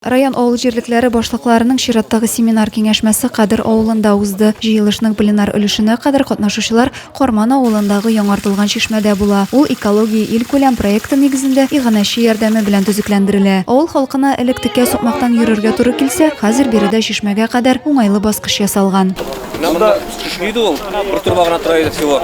Район авыл җирлекләре башлыкларының чираттагы семинар-киңәшмәсе Кадер авылында узды. Җыелышның пленар өлешенә кадәр катнашучылар Карман авылындагы яңартылган чишмәдә була. Ул Экология илкүләм проекты нигезендә иганәче ярдәме белән төзекләндерелә. Авыл халкына элек текә сукмактан йөрергә туры килсә, хәзер биредә чишмәгә кадәр уңайлы баскыч ясалган. Менә монда төшми иде ул, бер торба гына тора иде всего.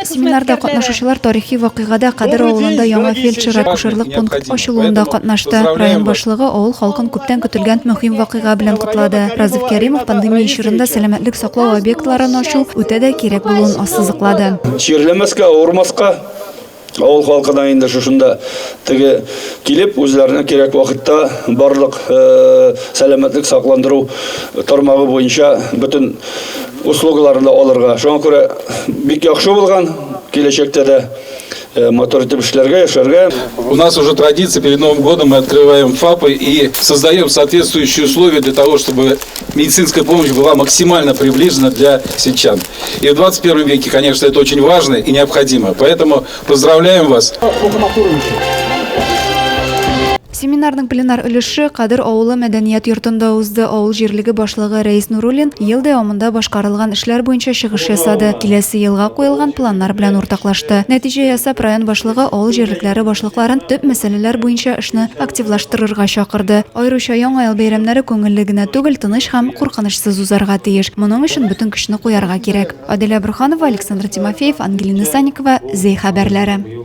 Семинарда катнашучылар тарихи вакыйгада Кадер авылында яңа фельдшер-акушерлык пункт ачылуында катнашты. Район башлыгы авыл халкын күптән көтелгән мөһим вакыйга белән котлады. Разиф Кәримов пандемия чорында сәламәтлек саклау объектларын ачу үтә дә кирәк булуын ассызыклады. Чирләмәскә, авырмаска, Авыл халкы да инде шушында теге килеп, үзләренә кирәк вакытта барлык сәламәтлек сакландыру тармагы буенча бөтен услугаларны да алырга. Шуңа күрә бик яхшы булган, киләчәктә дә матур итеп эшләргә, яшәргә. У нас уже традиция, перед Новым годом мы открываем ФАПы и создаем соответствующие условия для того, чтобы медицинская помощь была максимально приближена для сельчан. И в 21 веке, конечно, это очень важно и необходимо. Поэтому поздравляем вас. Семинарның пленар өлеше Кадер авылы мәдәният йортында узды. Авыл җирлеге башлыгы Рәис Нуруллин ел дәвамында башкарылган эшләр буенча чыгыш ясады, киләсе елга куелган планнар белән уртаклашты. Нәтиҗә ясап, район башлыгы авыл җирлекләре башлыкларын төп мәсьәләләр буенча эшне активлаштырырга чакырды. Аеруча Яңа ел бәйрәмнәре күңелле генә түгел, тыныч һәм куркынычсыз узарга тиеш. Моның өчен бөтен көчне куярга кирәк. Аделя Борһанова, Александр Тимофеев, Ангелина Санникова, Зәй хәбәрләре.